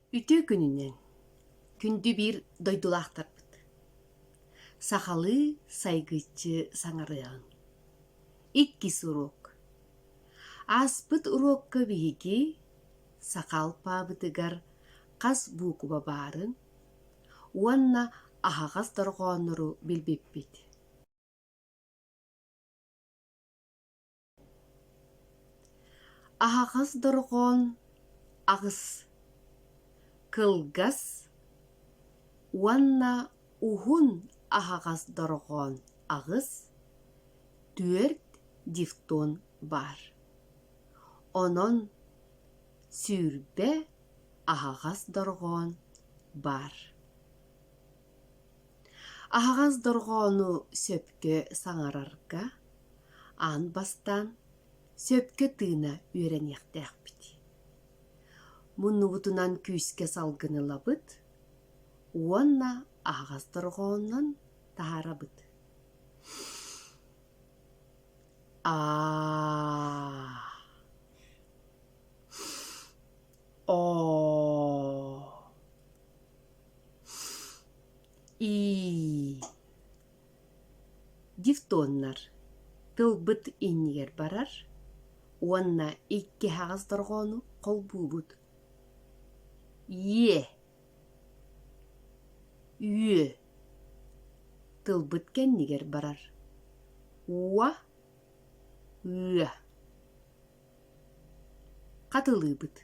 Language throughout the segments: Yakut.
Үтүө күнүнэн, күндү биир дойдулаахтарбыт! Сахалыы сайгыччы саҥарыаҕыҥ. Иккис уруок. Ааспыт уруокка биһиги саха алпаабытыгар хас буукуба баарын уонна аһаҕас дорҕооннору билбиппит. Аһаҕас дорҕоон аҕыс, кылгас уонна уһун аһаҕас дорҕоон аҕыс, түөрт дифтон баар. Онон 20 аһаҕас дорҕоон баар. Аһаҕас дорҕоону сөпкө саҥарарга аан бастаан сөпкө тыына үөрэниэхтээхпит. Муннубутунан күүскэ салгын ылабыт уонна аһаҕас дорҕоонунан таһаарабыт. Аа Оо Ии Дифтоннар тылбыт иннигэр барар уонна икки аһаҕас дорҕоону холбуубут: иэ, үө тылбыт кэннигэр барар, уа, ыа. Хатылыыбыт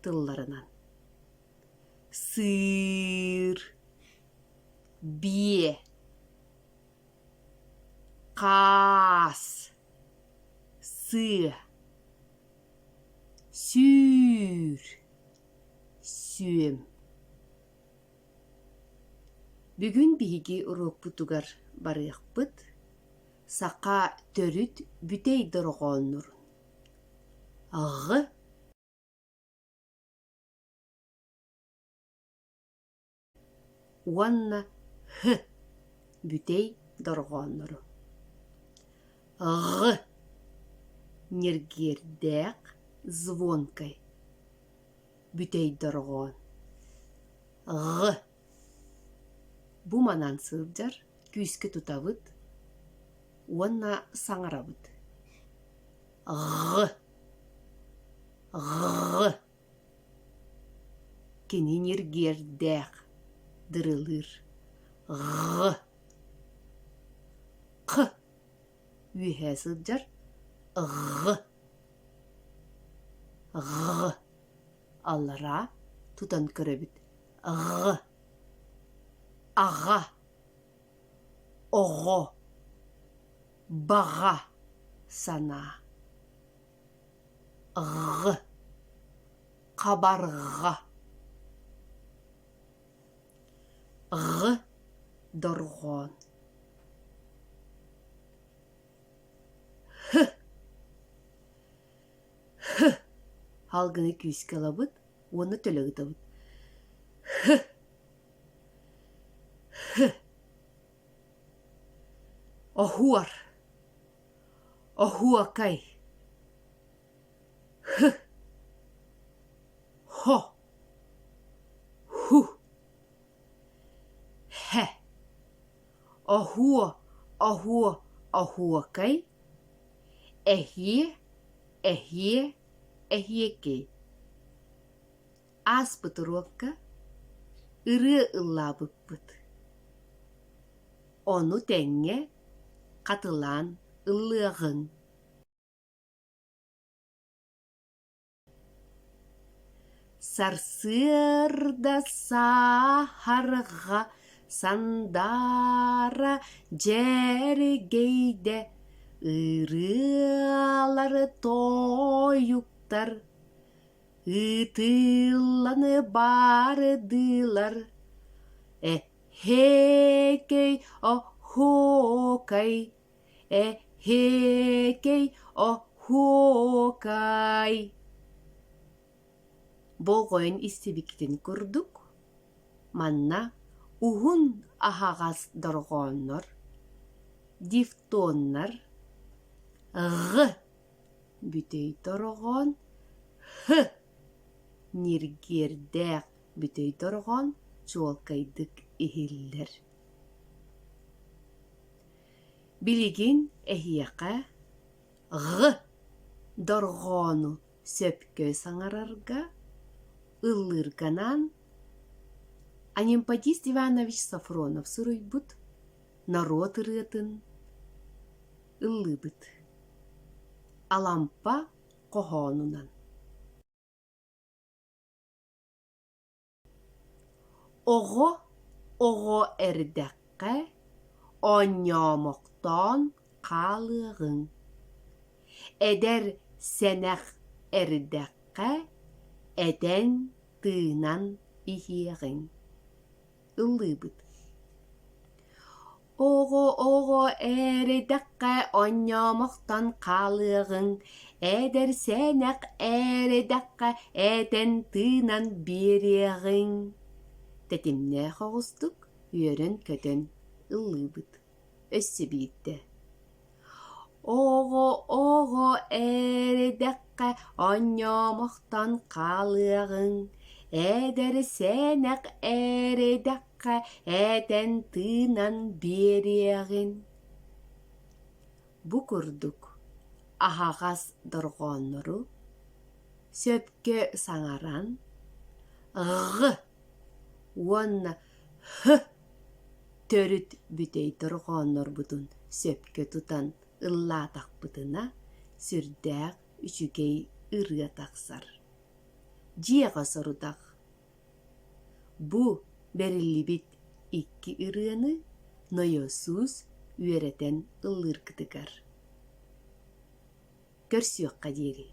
тылларынан Сыыр, биэ, хаас, сыа, сүүр, сүөм. Бүгүн биһиги уруокпутугар барыахпыт саха төрүт бүтэй дорҕооннорун Ҕ уонна һ бүтэй дорҕооннору Ҕ ньиргиэрдээх звонкай бүтэй дорҕоон Ҕ бу манан сылдьар күүскэ тутабыт уонна саҥарабыт Ҕ Ҕ Кини ньиргиэрдээх, дырылыыр «Ҕ» «Х» үөһэ сылдьар «ҕ» «Ҕ» аллараа тутан көрөбүт «ҕ» «Аҕа» «Оҕо» «Баҕа» санаа Ҕ Хабарҕа Ҕ дорҕоон Һ Һ Салгыны күүскэ ылабыт уонна төлө ыытабыт Һ Һ Оһуор Оһуокай Һ Һо Һу Һэ Оһуо оһуо оһуокай Эһиэ эһиэ эһиэкэй Ааспыт уруокка ырыа ыллаабыппыт. Ону тэҥҥэ хатылаан ыллыаҕыҥ. Сарсыарда саһарҕа сандаара дьэргэйдэ, ырыалары тойуктар Ыытыылланы баардыылар Эһээкэй оһуокай, эһээкэй оһуокай Болҕойон истибиккитин курдук, манна уһун аһаҕас дорҕооннор, дифтоннар «ҕ» бүтэй дорҕоон «һ» ньиргиэрдээх бүтэй дорҕоон чуолкайдык иһиллэр. Билигин эһиэхэ «ҕ» дорҕоону сөпкө саҥарарга, ыллыырганаан Анемподист Иванович Софронов суруйбут норуот ырыатын ыллыыбыт. Алампа хоһоонунан Оҕо оҕо эрдэххэ оонньоомохтоон хаалыаҕыҥ, эдэр сэнэх эрдэххэ этэн-тыынан иһиэҕиҥ Ыллыыбыт Оҕо-оҕо эрэйдэххэ оонньоомохтон хаалыаҕыҥ, эдэр сэнэх эрэйдэххэ этэн-тыынан биэриэҕиҥ Тэтимнээх оҕустук үөрэн-көтөн ыллыыбыт Өссө биирдэ Оҕо-оҕо эрэйдэххэ оонньоомохтон хаалыаҕыҥ, эдэр сэнэх эрэйдэххэ этэн-тыынан биэриэҕин Бу курдук аһаҕас дорҕооннору сөпкө саҥаран «ҕ» уонна «һ» төрүт бүтэй дорҕооннорбутун сөпкө тутан ыллаатахпытына сүрдээх үчүгэй ырыа тахсар. Дьиэҕэ сорудах. Бу бэриллибит икки ырыаны нойосуус үөрэтэн ыллыыргытыгар. Көрсүөххэ диэри.